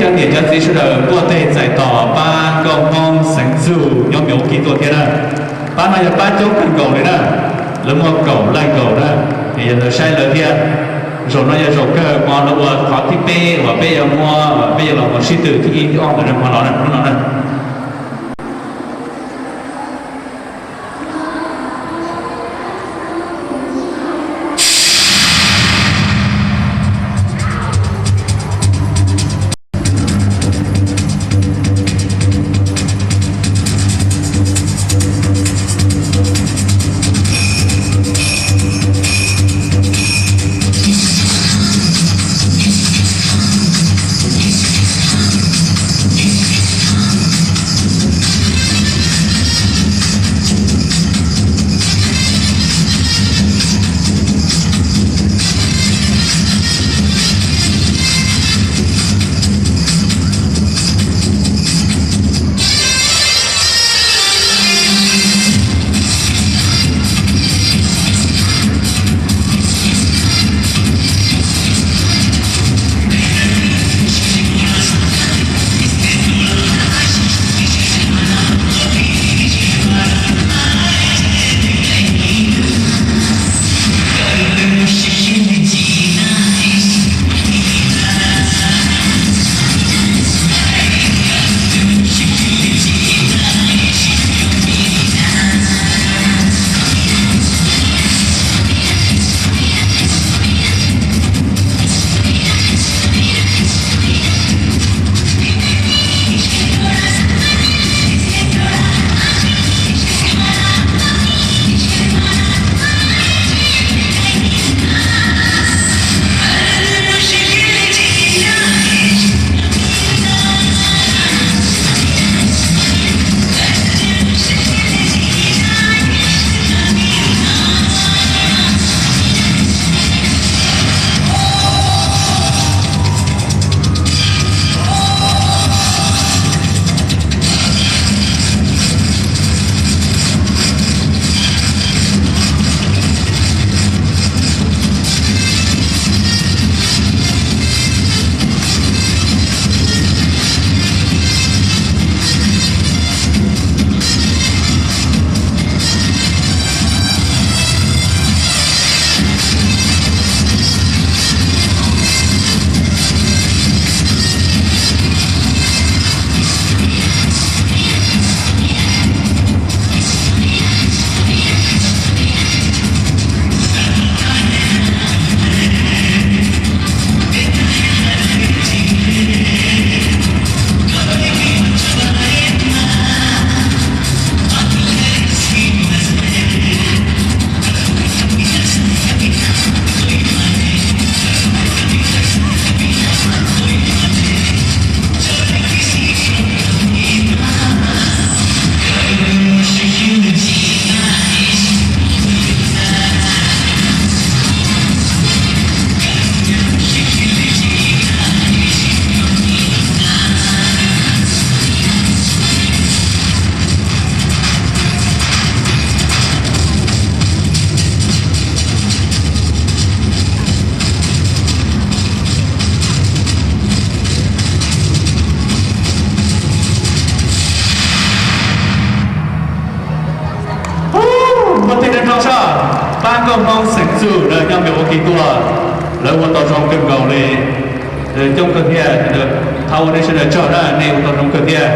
Cov niam cov txiv sawv daws tuaj tej txais tos pab nkauj Hmoob xeev Txuj nyob Milwaukee tuaj thiab na. Pab no yog pab coob kawg nkaus li na, lawv muaj kaum leej nkaus na. Yog lawv saib lawv thiab, zaum no yog zaum kawg hmo lawv ua qhov thib peb uas peb yuav muab, peb yuav los mus sib tw thib ib thib ob ntawm no hmo no na, hnub no na. Muaj tej neeg nrog soj, pab nkauj Hmoob xeem Txuj lawv nyob Milwaukee tuaj, lawv ua tau zoo kawg nkaus li. Coob kawg thiab, thov ua nej sawv daws tsaug na, nej ua tau zoo kawg thiab.